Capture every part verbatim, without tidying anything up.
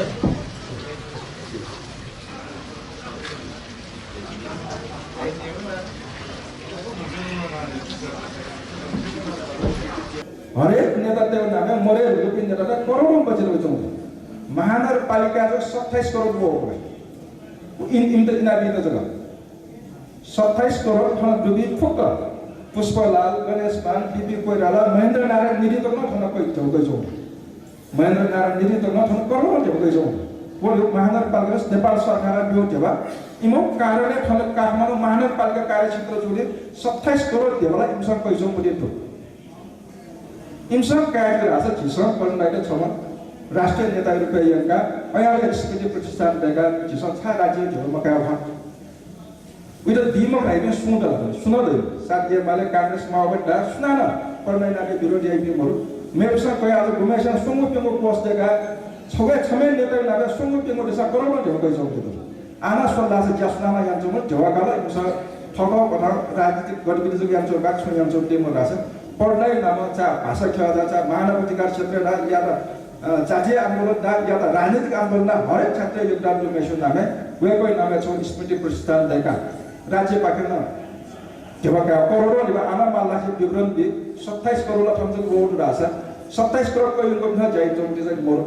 हरेक नेतातय् नामय् मरे धुंकूपिं नेतात करोडौं बजेट वइच्वंगु। महानगरपालिकाय् जक सत्ताइस करोड वःगु। इन, इमित इनाबीत जक। सत्ताइस करोड थन दुबी फुक्क। पुष्पलाल, गणेशमान, बीपी कोइराला, महेन्द्र नारायण निधि तक नं थन कइ-, ध्यबा कइच्वंगु। महेन्द्र नारायण निधि तक नं थन करोडौं ध्यबा कइच्वंगु। व महानगरपालिका नेपाल सरकारं ब्यूगु ध्यबा। इमिगु कारणं थन काठमाडौं महानगरपालिका कार्यक्षेत्र जूगुलिं सत्ताइस करोड ध्यबा ला इमिसं कइच्वंगु दु। इमिसं कायेगु धाःसा झीसं पद्म दाइयात छम्ह राष्ट्रिय नेताया रूपय् यंकाः अय्‌लाः स्मृति प्रतिष्ठान दय्‌काः झीसं छाय् राज्यय् ध्यबा मकाये हं? उइत दी मखु धाइपिं सुं दु ला? सुं नं दु। साथ एमाले, कांग्रेस, माओवादी धाः सुनानं पद्म दाइया नापं विरोध याइपिं मदु। मेपिन्सं कयाः गुम्हय्‌सिनं स्वंगू प्यंगू कोष दय्‌काः छगू हे छम्ह नेताया नापं स्वंगू प्यंगू देशय् करोडौं ध्यबा कइच्वंगु दु। आः नं स्वल धाःसा ज्या सुनानं यानाच्वंगु, ध्यबा काल, इमिसं थःथः कथं राजनीतिक गतिविधि जक यानाच्वंगु बाहेक छुं यानाच्वंगु दु मखु धाःसा पद्म दाइया नामं चाहे भाषा ख्यः धाः, चाहे मानव अधिकार क्षेत्रय् धाः, या त, अ, जातीय आन्दोलन धाः, या त राजनीतिक आन्दोलन धाः, हरेक क्षेत्रय् योगदान दुम्हय्‌सिया नामय् वय्‌कःया नामय् छगू स्मृति प्रतिष्ठान दय्‌काः राज्यपाखें नं ध्यबा काये, करोडौं ध्यबा। आः नं माल धाःसा विवरण बी, सत्ताइस करोड ला थन जक वःगु दु धाःसा सत्ताइस करोड कयाः यंकूपिन्सं ज्या यानाच्वंगु दु जक मदु।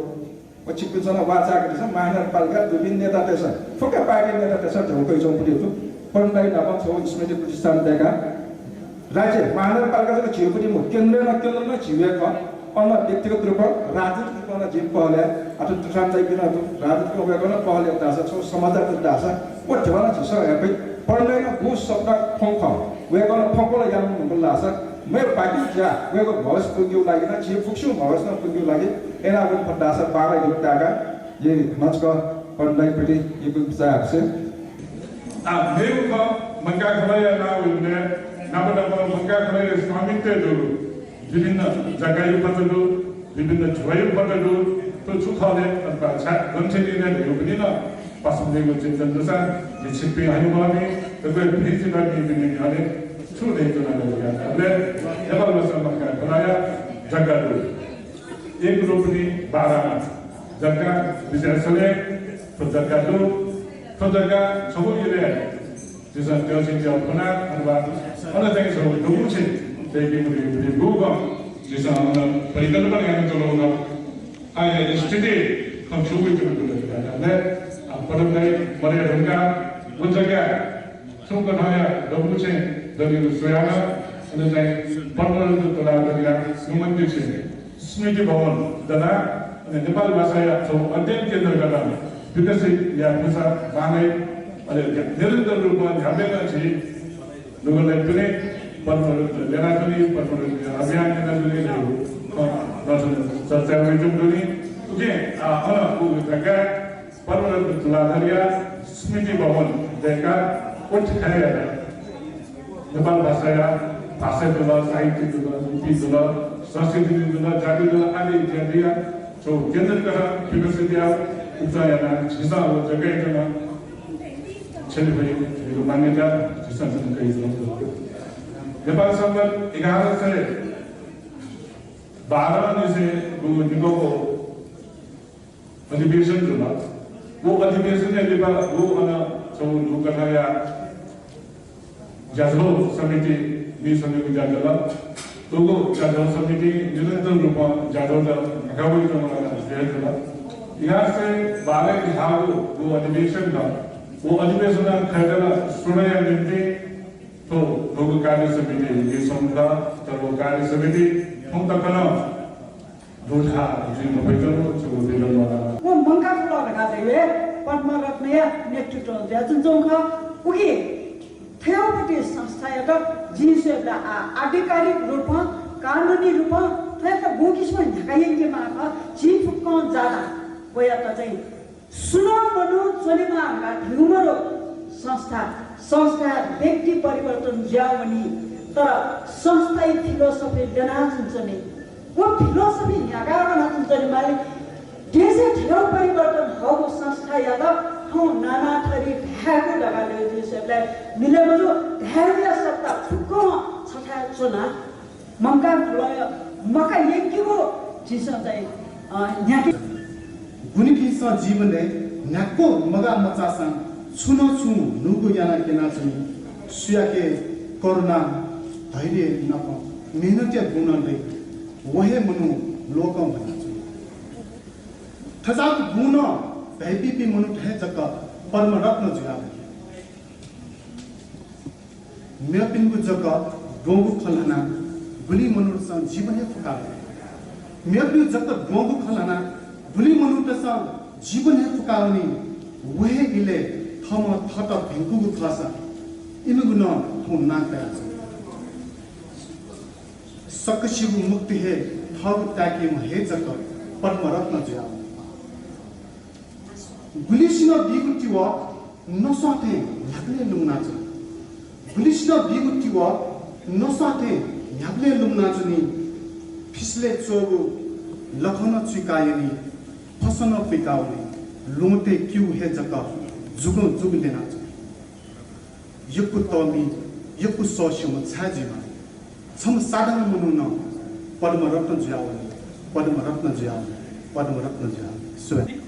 व छिकपिन्सं नं वाःचाय्‌कादिसँ, महानगरपालिका दुपिं नेतातय्‌सं, फुक्क पार्टी नेतातय्‌सं ध्यबा कयाच्वंगु दु। पद्म दाइया नापं छगू स्मृति प्रतिष्ठान दय्‌काः राज्य महानगरपालिका जक झीगु दु मखु, केन्द्रय् नं, केन्द्र नं झीगु हे खः। अन व्यक्तिगत रूपं, राजनीतिक रूपं नं जिं पहल याये। आः थुकी तुसां दाइपिं नं दु, राजनीतिक रूपं वय्‌कलं पहल यात धाःसा, छगू समाजया दु धाःसा व ध्यबा नं झीसं याये फइ। पद्म दाइया नं गुगु सपना खंगु खः, वय्‌कलं फंक्वला यानाः नं मखु धाःसा, मेगु बाकी ज्या वय्‌कः म्हगस पुइकेगु लागि नं, झी फुक्कसिगु म्हगस नं पुइकेगु लागि यानावने फत धाःसा बांलाइ धकाः जिं हानं छकः पद्म दाइप्रति यक्व बिचाः याये। आः मेगु खँ, मंकाः खलःया नां वइबलय् नाप नाप मंकाः खलःया स्वामित्वय् दुगु विभिन्न जग्गाया पत्ता दु, विभिन्न ध्रुवया पत्ता दु। थ्व छु खः ले, अथवा छाय् गन छेँ निं ले धइगु पनि नं पासापिनिगु चिन्तन दुसा, जि छिकपिं हनेबहःपिं दक्व भिं चिनापिं दुने न्ह्यःने छु धयाच्वना ले धकाः धाःबलय् नेपालभाषा मंकाः खलःया जग्गा दु। एक रोपनी बाह्र आना जग्गा बिचाः सले थ्व जग्गा दु। थ्व जग्गा छगू इलय् झीसं द्यःछि द्यः फ्वनाः अथवा अन चाहिँ छगू दबू छेँ दय्‌केगु गु झीसं अन परिकल्पना यानाच्वनागु खः। आः या स्थिति खँ छु वइच्वनागु दु धाःसा, अ, पद्म दाइ मदये धुंकाः व जग्गा छुं कथंया दबू छेँ दनेगु स्वयाः नं अन चाहिँ पद्मरत्न तुलाधरया निम्तिं छेँ स्मृति भवन दनाः अले नेपाल भाषाया छगू अध्ययन केन्द्र कथं विकसित याये फुसा बांलाइ। अले निरन्तर रूपमा न्ह्याबलें नं झी नुगलय् पिने पद्मरत्न ल्यनाच्वनी, पद्मरत्न अभियान यानाच्वनी धइगु खँ नं थन चर्चा वइच्वंगु दु नि। उकिं, आ, अन उ जग्गाय् पद्मरत्न तुलाधरया स्मृति भवन दय्‌काः क्वथि खय् यात। नेपाल भाषाया भाषा दुल, साहित्य दुल, लिपि दुल, संस्कृति दुल, जाति दुल आदि इत्यादिया छगू केन्द्र कथं विकसित यायेगु उद्यम यानाः झीसं व जग्गायात नं छ्यले फइ धइगु मान्यता झीसं नं कयाच्वनागु दु। नेपाल संवत् एघार सय बाह्र निसें गुगु निक्वःगु अधिवेशन जुल। व अधिवेशनय् लिपा व अन छगू न्हूकथंया ज्याझ्वः समिति निसें न्हूगु ज्या जुल। उगु ज्याझ्वः समितिं निरन्तर रूपं ज्याझ्वःत न्ह्याकाः वइच्वंगु जुल। एघार सय बाह्र धाःगु व अधिवेशन व अधिवेशन खय्‌त ला स्वयाः निंतिं थ्व न्हूगु कार्य समिति निसंगत, तर व कार्य समिति थौं तक नं दुथां जुइ मफइच्वंगु छगू विडम्बना। व मंकाः खलः धकाः धाइबलय् पद्मरत्नया नेतृत्वं जुयाच्वंगु खः। उकिं थज्याःगु संस्थायात जिं स्वयेबलय् आः आधिकारिक रूपं, कानूनी रूपं थ्वयात गुगु किसिमं न्ह्याका यंकेमाः खः, झी फुक्कं जानाः वयात चाहिँ सुं नं मन्यं च्वनेमाः धकाः धइगु मदु। संस्था, संस्थाय् व्यक्ति परिवर्तन जुयावनी, तर संस्थाया philosophy ल्यनाच्वंच्वनी। व philosophy न्ह्याकाः वनाच्वंच्वनेमाली। देशय् थज्याःगु परिवर्तन हःगु संस्थायात थौं नाना थरी धायेगु धकाः धइगु जिं स्वयेबलय् मिले मजू। धायेगुया सत्ता फुक्कं छथाय् च्वनाः मंकाः खलःया मखा यंकेगु झीसं चाहिँ, अ, न्ह्याके। गुलिपिन्सं जीवनय् न्ह्याक्व मगाः मचाःसां छुं न छुं न्हूगु यानाः क्यनाच्वनी। सुयाके करुणा, धैर्य नाप मेहनतया गुण दइ, व हे मनू लोकं ब्वनाच्वनी। थज्याःगु गुण दइपिं मनूत हे जक पद्मरत्न जुयावनी। मेपिनिगु जक द्वंगु खँ ल्हानाः गुलि मनूतय्सं जीवन हे फुकावनी। मेपिनिगु जक द्वंगु खँ ल्हानाः गुलि मनूतय्सं जीवन हे फुकावनी। व हे इलय् थःम्हं थःत भिंकूगु खःसा इमिगु नं थौं नां कयाच्वनी। सकसिगु मुक्ति हे थःगु ताय्केम्ह हे जक पद्मरत्न जुयावनी। गुलिसिनं बीगु तिवः नसं थें न्ह्याबलें लुमनाच्वनी। गुलिसिनं बीगु तिवः नसं थें न्ह्याबलें लुमनाच्वनी। फिसलय् च्वःगु लखं नं चुइका यनी, फसं नं पुइका वनी। ल्वहंतय् किउ हे जक जुगं जुग ल्यनाच्वनी। यक्व तःमि, यक्व सःस्यूम्ह छाय् जुइमाः? छम्ह साधारण मनू नं पद्मरत्न जुयावनी, पद्मरत्न जुयावनी, पद्मरत्न जुयावनी। सुभाय्।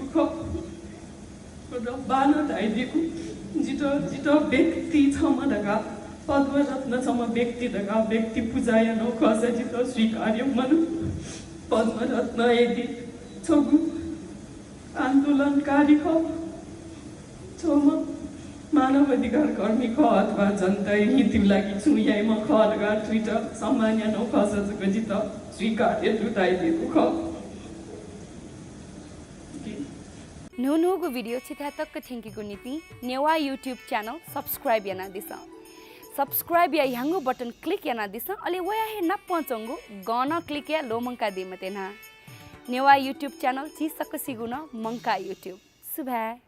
बानं धाइदिएको, जितः, जितः व्यक्ति छम्ह धकाः, पद्मरत्न छम्ह व्यक्ति धकाः व्यक्ति पुजा यानाः खःसा जितः स्वीकार्य मनु। पद्मरत्न यदि छगू आन्दोलनकारी खः, छम्ह मानव अधिकार कर्मी खः अथवा जनताया हितया लागि छुं याइम्ह खः धकाः थुइत सम्मान यानाः खःसा जक जितः स्वीकार्य दु धाइदिएको खः। न्हून्हूगु video छिथाय् तक थ्यंकेगु निंतिं नेवाः YouTube channel subscribe यानादिसँ। Subscribe या ह्याउँगु button click यानादिसँ, अले वया हे नापं च्वंगु गं नं click याये ल्वःमंकादी मते न्हा। नेवाः YouTube channel झी सकसिगु नं मंकाः YouTube। सुभाय्।